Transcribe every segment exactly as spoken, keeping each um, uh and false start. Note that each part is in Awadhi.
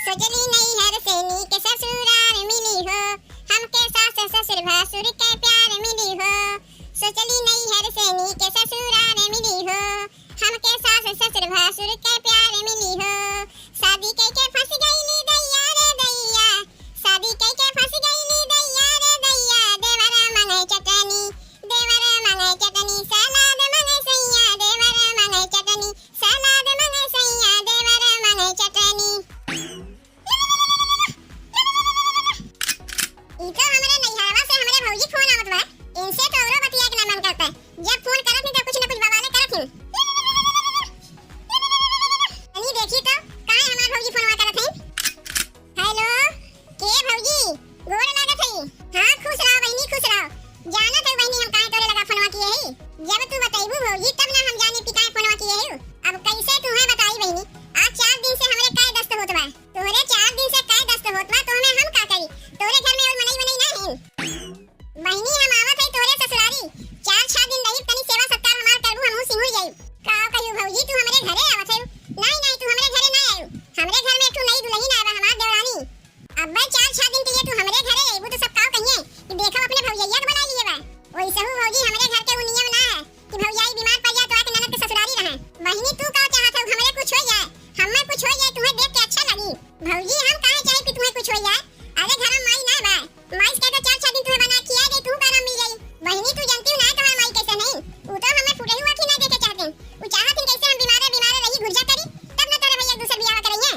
सोचली नैहर से नीक ससुरार मिली हो, हमके सास ससुर भसुर के प्यार मिली हो। सोचली नैहर से नीक ससुरार मिली हो, हमके सास ससुर भसुर के प्यार मिली हो। शादी कइके फंस गइली दैया रे दैया, शादी कइके फंस गइली दैया रे दैया। देवर मांगे चटनी, देवर मांगे चटनी, सलाद मांगे सैया। देवर मांगे चटनी, सलाद मांगे सैया। देवर मांगे चटनी। ई तो हमरे नैहरवा से हमरे भौजी फोन आवत बा। इनसे तो औरो बतिया के ना मन करता। जब फोन करत ही तो कुछ न कुछ बवाले करत ही। तनी देखी तो, काहे हमार भौजी फोनवा करत है? हेलो, के भौजी, गोड़ लागत है। हाँ, खुश रहो बहिनी, खुश रहो। जानत है बहिनी, हम काहे तोरे लगा फोनवा किए ही? जब तू बतैबू भौजी, तब ना हम जानी कि काहे फोनवा किए ही। अब कैसे तुम्हें बताई बहिनी, आज चार दिन से हमरे काय दस्त होत बा। तोहरे चार दिन से काय दस्त होत बा, तो हमें हम का करी? तोहरे घर में और मनई वनई ना है। बहिनी, हम आवत हई तोहरे ससुरारी। चार छह दिन रही, तनी सेवा सत्कार हमार करबू, हमहू सिहुर जाई। का कहू भौजी, तू हमरे घरे आवत हऊ? नहीं, नहीं, तू हमरे घरे ना आयू। हमरे घर में एक ठो नई दुल्हन आवा, हमार देवरानी। अब्बे चार छह दिन के लिए तू हमरे घरे अइबू तो सब का कहिए कि देखो अपने भौजैया के बुला लिए बा। वैसे हूँ भौजी, हमरे घर के उ नियम ना है कि भौजाई बीमार पड़ जाए तो आके ननद के ससुरारी रहे। बहिनी, तू का चाहत हो, हमरे कुछ हो जाए, हमें कुछ हो जाए, तुम्हें देख के अच्छा लगी? भौजी, हम काहे चाहे कि तुम्हें कुछ हो जाए? अरे घर में माई ना बा, माई से कह दो चार छह दिन तुम्हें बना खिया दे, तू का आराम मिल जाई। बहिनी, तू जानती हो ना तुम्हार माई कैसे नहीं, वो तो हमें फुटही हुआ की ना देखे चाहते। वो चाहत ही कैसे हम बीमारे बीमारे रही घुर्जा करी, तब ना तोरे भैया दूसर बियाह करेंगे।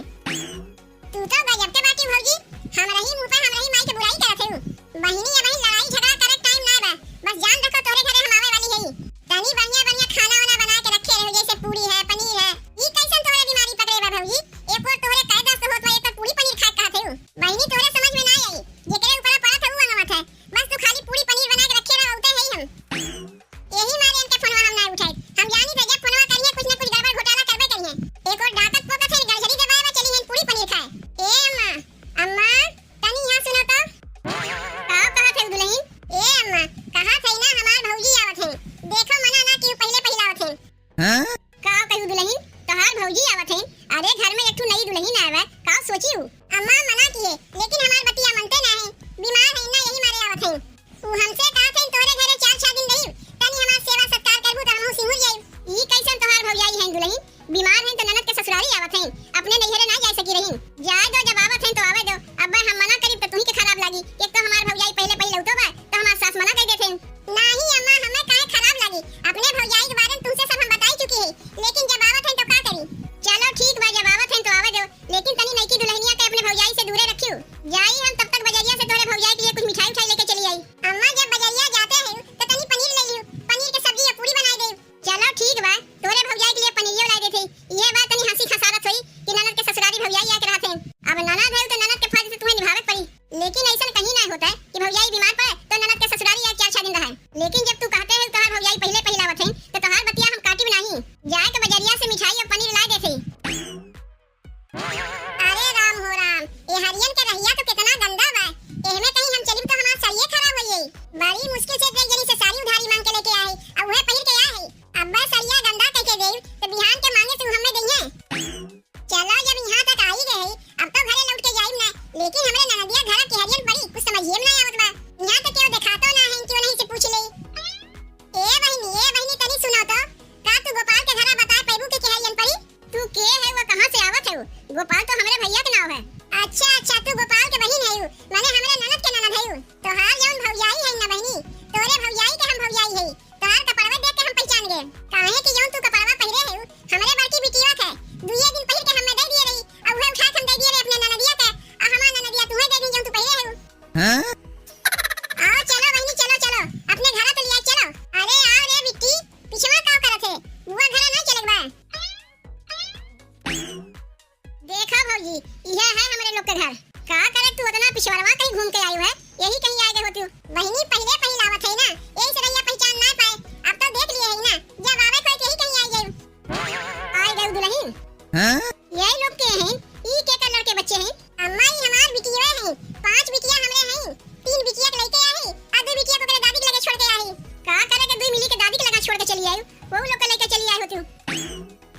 तू तो गजब के बाटी भौजी, हमरही मुंह पे हमरही माई के बुराई करत हऊ। बहिनी, अबही लड़ाई झगड़ा करे टाइम ना बा, बस जान रखो तोहरे घरे हम आवे वाली हई। तनी बढ़िया बढ़िया खाना वाना बना के रखे रहो, जैसे पूरी है, पनीर है। ई कैसन तोहरे बीमारी पकड़े बा भौजी? एक ओर तोहरे काय दस्त होत बा, एक ओर पूरी पनीर खाए कहत हऊ। बहिनी, तोहरे समझ में ना आई, जेकरे ऊपर पड़त है ऊ अंगवत है। बस तू खाली पूरी पनीर बना के रखे रहो, उते है ही हम। यही मारे इनके फोनवा हम ना उठाई। हम जानी थे जब फोनवा करिए कुछ ना कुछ गड़बड़ घोटाला करबे करिए। एक ओर डाकत पोकत है, गड़झड़ी दबाए में चली हैं पूरी पनीर खाए। ए अम्मा, अम्मा, तनी यहाँ सुनो तो। का कहत है दुल्हन? ए अम्मा, कहत है ना हमार भौजी आवत है। देखो मना ना कि पहिले पहिले आवत है। हाँ? का कहू दुल्हन, तोहार भौजी आवत है। अरे घर में एक ठो नई दुल्हन आवे, का सोची हू? अम्मा मना किए, लेकिन हमार बतिया मनते ना है। बीमार है ना, यही मारे आवत है। उ हमसे कहत हईन, "तोहरे घरे चार छह दिन रहिब, तनी हमार सेवा सत्कार करबू त हमहू सिहुर जाइब।" ई कैसन तोहार भौजाई हईन दुलहिन? बीमार हईन त ननद के ससुरारी आवत हईन, अपने नैहरे ना जाए सकी रहीन। जाए दो, जब आवत हईन तो आवे दो। अब हम मना करीब त तुही के खराब लागी। एक तो हमार भौजाई पहिले पहिले लौटो बा, त हमार सास मना कर देत हईन। नाही अम्मा, हमें काहे खराब लागी? अपने भौजाई के बारे में तुमसे सब हम बताई चुकी है, लेकिन जब आवत हईन तो का करी? चलो ठीक बा, जब आवत हईन तो आवे दो, लेकिन तनी नईकी दुलहिनिया के अपने भौजाई से दूरे रखियो। जाई हम तब तक बजरिया से तोहरे भौजाई के लिए कुछ मिठाई उठाई लेके चली आई। अम्मा, जब बजरिया जाते हैं तो तनी पनीर ले लियो, पनीर के सब्जी या पूरी बनाए दे। चलो ठीक बा, तोहरे भौजाई के लिए पनीरियो ला देते। ये बात तनी हंसी खसारत होई कि ननद के ससुरारी भौजाई आके रहते हैं। अब ननद है तो ननद के फर्ज तो तुम्हें निभावे के पड़ी, लेकिन ऐसा कहीं ना होता है कि भौजाई बीमार पड़े तो ननद के ससुरारी आके चार छह दिन रहे। लेकिन जब तू कहते है तोहार भौजाई पहले पहिलावत है तो तोहार बतिया हम काटी नहीं, जाए के बजरिया से मिठाई और पनीर ला देते। अरे राम हो राम, ए हरियन के रहिया तो कितना गंदा बा। एहमे कहीं हम चलिब तो हमार सड़िये खराब हो जाई। बड़ी मुश्किल से एक जनी से साड़ी उधारी मांग के लेके आए, अब उहे पहिर के आए। अब्बा सड़िया गंदा कह के देब तो बिहान के मांगे से उ हमें दइहे। चलो जब यहाँ तक आई गए, अब तो घरे लौट के जाइब ना, लेकिन हमरे ननदिया घर के हरियन बड़ी कुछ समझिए में ना आवत बा। यहाँ तो केहू देखातो ना है, क्यों नहीं से पूछ ले। ए बहिनी, ए बहिनी, तनी सुनो तो, का तू गोपाल के घरा बता पैबू के केहरियन पड़ी? तू के है, वो कहाँ से आवत है? वो गोपाल तो हमरे भैया के नाव है। अच्छा, अच्छा, तू गोपाल के बहिन है, माने हमरे ननद के ननद है। तोहार जौन भौजाई है ना बहिनी, तोरे भौजाई के हम भौजाई है। तोहार कपड़वा देख के हम पहचान गए, काहे कि जौन तू कपड़वा पहिरे है, हमरे बड़की बिटिया के दुइये दिन पहिर के हमें दे दिए रही, और उहे उठा के हम दे दिए रही अपने ननदिया के, आ हमार ननदिया तुम्हें दे दी जौन तू पहिरे है। हाँ? आओ चलो बहिनी, चलो, चलो, अपने घरा तो लिया चलो। अरे आओ रे बिट्टी, पिछवा का करत है? बुआ घरा नहीं चले बा। देखा भौजी, यह है हमरे लोग के घर। का करे तू उतना पिछवरवा कहीं घूम के आई है? यही कहीं आ गए होती। बहिनी पहले पहिल आवत है ना, यही से रहिया पहचान ना पाए। अब तो देख लिए है ना, जब आवे कोई यही कहीं आ जाए। आ गए दुलहिन। हाँ? यही लोग के हैं, ई के कर लड़के बच्चे हैं? अम्मा, ई हमार बिटिया है, पांच बिटिया हमरे हैं, तीन बिटिया के लइके आए, आ दो बिटिया को करे दादी के लगे छोड़ के आए। का करे के दो मिली के दादी के लगा छोड़ के चली आई, वो लोग के लइके चली आई होती।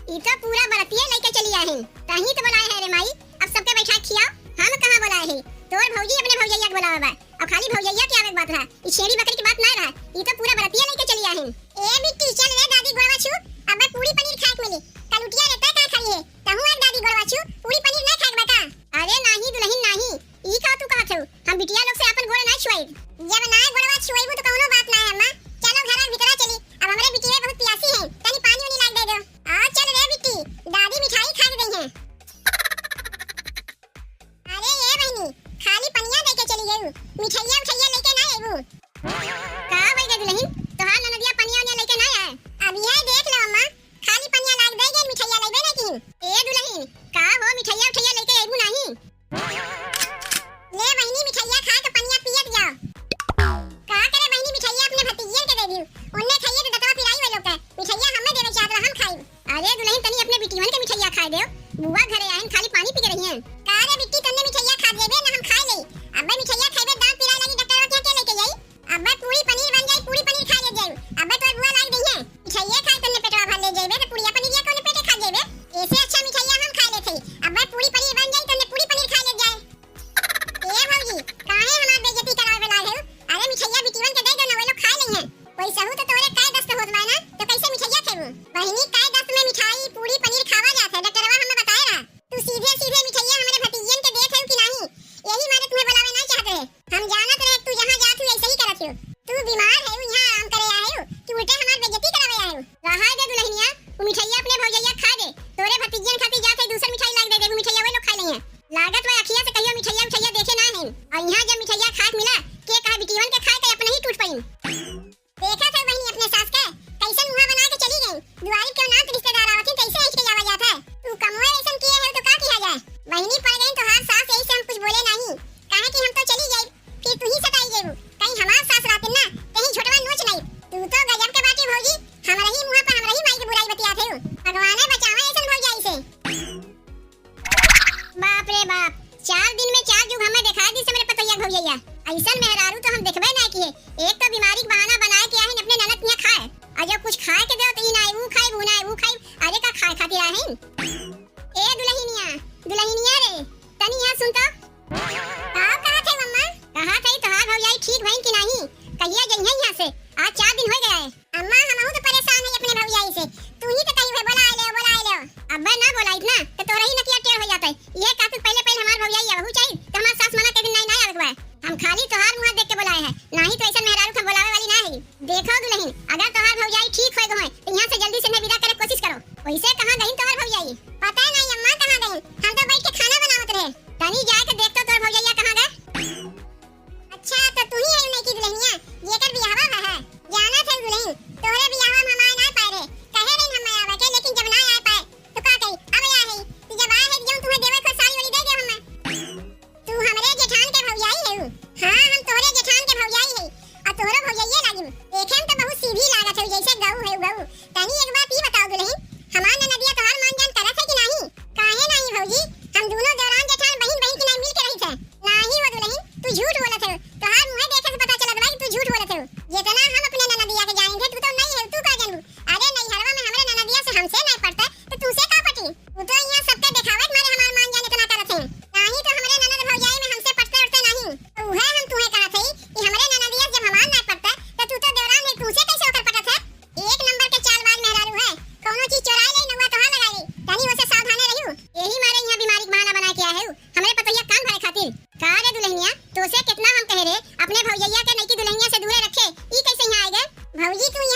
ई तो पूरा बरतिये लइके चली आए हैं, तहीं तो बुलाए हैं रे माई, अब सबके बैठा ठाक खियाओ, हम कहाँ बोलाए ही? तोर भौजी अपने भौजैया के बोलावे बा। अब खाली भौजैया के आवे के बात रहा, ई छेड़ी बकरी के बात ना रहा, ई तो पूरा बरतिया लेके चली आहिन। ए बिट्टी, चल रे दादी गोड़वा छू, अबे पूरी पनीर खाए के मिली। कलुटिया रे, तै कहाँ खड़ी है? तहूँ एक दादी गोड़वा छू, पूरी पनीर ना खाए के बा का? अरे नाही दुलहिन नाही, ई का तू कहत हऊ? हम बिटिया लोग से आपन गोड़ ना छुआई। जब ना गोड़वा छुआईबू तो कौनो बात ना है अम्मा। चलो घर भीतरा चली, अब हमरे बिटिया बहुत प्यासी है, तनी पानी उनी लाग दे दो। आ चल रे बिट्टी, दादी मिठाई खा के गई है। अरे ए बहिनी, खाली पनिया लेके चली गयू, मिठैया उठैया लेके ना अइबू। का भई गे दुलहिन, तोहार ननदिया पनिया उनिया लेके ना आए? अब यह देख लो अम्मा, खाली पनिया लाग दे गई, मिठैया लेबे ना की। ए दुलहिन, का हो मिठैया उठैया लेके अइबू नाही? ले बहिनी, मिठैया खा के पनिया पियत जाओ। का करे बहिनी, मिठैया अपने भतीजियन के दे दियो, उन्ने खाइए तो दतवा पिराई वे लोग के। मिठैया हमें देवे चाहत रहा, हम खाई। अरे दुलहिन, तनी अपने बिटिवन के मिठैया खाए देव। बुआ घरे आइन खाली पानी पी के रहिहैं। का रे बिट्टी, तन्ने मिठैया खा देबे ना हम खाए लेई। अब्बे मिठैया खाइबे, दांत पिराए लागी, डॉक्टरवा के यहाँ के लेके जाई? अब्बे पूरी पनीर बन जाई, पूरी पनीर खा ले जाई। अब्बे तोर बुआ लाग दइहैं। मिठैया खाए तन्ने पेटवा भर ले जाइबे, तो पुड़िया पनीरिया कौने पेटे खा जाइबे? ऐसे अच्छा मिठैया हम खा लेत हई। अब्बे पूरी पनीर बन जाई, तन्ने पूरी पनीर खा ले जाए। ए भौजी, काहे हमार बेइज्जती करावे लाग हऊ? अरे मिठैया बिटिवन के दे दो ना, वे लोग खा लेइहैं। वैसहू तो तोरे कै दस्त होत बा ना, तो कैसे मिठैया खेबू? बहिनी, कै दस्त में मिठाई, पूरी, पनीर खावा जात है, डॉक्टरवा हमें बताए रहा। तू सीधे सीधे मिठैया हमरे भतीजियन के देत हऊ कि नाही? यही मारे तुम्हें बुलावे ना चाहत रहे। हम जानत रहे तू जहाँ जात हऊ ऐसे ही करत हऊ। तू बीमार हऊ, यहाँ आराम करे आए हऊ कि उल्टे हमार बेइज्जती करावे आए हऊ? रहा दे दुलहिनिया, उ मिठैया अपने भौजैया खा दे। तोरे भतीजियन खातिर जात है, दूसर मिठाई लाग दे देबू, मिठैया वे लोग खा लेइहैं। लागत बा अखिया से कहियो मिठैया उठैया देखे ना हईन। और यहाँ जब मिठैया खाए के मिला, के कहा बिटिवन के खाए के अपने ही टूट पड़ीन। देखत है बहिनी अपने सास के, कैसन मुँह बना के चली गई। दुआरी के नात रिश्तेदार आवत ही, कैसे ऐंठ के आवा जात है। तू कमवे ऐसन किए है तो का किया जाए। बहिनी पड़ गई तोहार सास, यही से हम कुछ बोले नहीं, काहे कि हम तो चली जाई, फिर तू ही सताई जाबू। कहीं हमार सास रहतिन ना, कहीं झोटवा नोच नहीं। तू तो गजब के बाटी भौजी, हमरा ही मुँह पर हमरा ही माई के बुराई बतियात है। भगवाने बचावे ऐसन भौजाई से। बाप रे बाप, चार दिन में चार जुग हमें देखा दिस हमरे पतोहिया के भौजैया। ऐसन मेहरारू तो हम देखबे ना किए। एक तो बीमारी के बहाना बनाए के आहिन अपने ननद के यहाँ खाए, और जब कुछ खाए के दो तो ई ना, ऊ खाइब, ऊ ना, ऊ खाइब। अरे का खाए खातिर आहिन? ए दुलहिनिया, दुलहिनिया रे, तनी यहाँ सुन तो। का कहत है मम्मा? कहत है तोहार भौजाई ठीक भइन कि नाही? कहिया जइहैं यहाँ से? आज चार दिन हो गया है। अम्मा, हमहू तो परेशान है अपने भौजाई से। तू ही तो कही है, "बोलाए ले, बोलाए ले।" अब्बे ना बोलाइत ना, तो तोरा ही नकिया टेढ़ हो जाता है। ये कहतू पहले, पहले हमार भौजाई आवहू चाहिए, तो हमार सास मना के दिन नहीं, नहीं आवे के बा। हम खाली तोहार मुँह देख के बोलाए हैं, नहीं तो ऐसा मेहरारू के हम बोलावे वाली ना है। देखो दुलहिन, अगर तोहार भौजाई ठीक होए गए, तो यहाँ से जल्दी से इन्हें विदा करे कोशिश करो। वैसे कहाँ गई तोहार भौजाई? पता नहीं अम्मा, कहाँ गई, हम तो बैठ के खाना बनावत रहे। तनी जाए के देख तो तोर भौजैया कहाँ गए। अच्छा, तो तू ही है नई की दुल्हनिया, जेकर बियाहवा भा है? जाना थे दुल्हन, तोहरे बियाहवा में हम आए ना पाए रहे। कहे रही हम आवे के, लेकिन जब ना आए पाए, तो का करी? अब आए है, तो जब आए है, तो जौन तुम्हें देवे को साड़ी वाड़ी दे दे हमें। तू हमरे जेठान के भौजाई है? हाँ, हम तोहरे जेठान के भौजाई है, और तोहरो भौजाइये लागिम। देखे में तो बहुत सीधी लागत है, जैसे गऊ है गऊ। तनी एक बात ई बताओ दुल्हन, हमार ननदिया तोहार मान जान करत है कि नाही? काहे नाही भौजी, हम दोनों देवरान जेठान बहिन बहिन की नाही मिल के रही थे। नाही हो दुल्हन, तू झूठ बोलत है, तोहार मुँहे देखे से पता चलत बा कि तू झूठ बोलत है। जितना हम अपने ननदिया के जानी थे, तू तो नहीं है, तू का जानबू? अरे नैहरवा में हमरे ननदिया से हमसे नहीं पटते, तो तुमसे का पटी? तू तो यहाँ सबके देखावे के मारे हमार मान जान इतना करत है, नाही तो हमरे ननद भौजाई में हमसे पटते उठते नहीं। तो उहे हम तुम्हें कहत है कि हमरे ननदिया जब हमार नहीं पटते, तो तू तो देवरान है, तुमसे कैसे होकर पटत है? एक नंबर के चालबाज मेहरारू है, कौनो चीज चोराए ले, नौवा तोहार लगाए ले, तनी ओसे सावधाने रहियो। यही मारे यहाँ बीमारी के बहाना बना के आए हो, हमरे पतोहिया कान भरे खातिर। का रे दुल्हनिया, तोसे कितना हम कहे रे, अपने भौजैया के नईकी दुल्हनिया से दूरे रखे, ई कैसे यहाँ आए गए? भौजी तू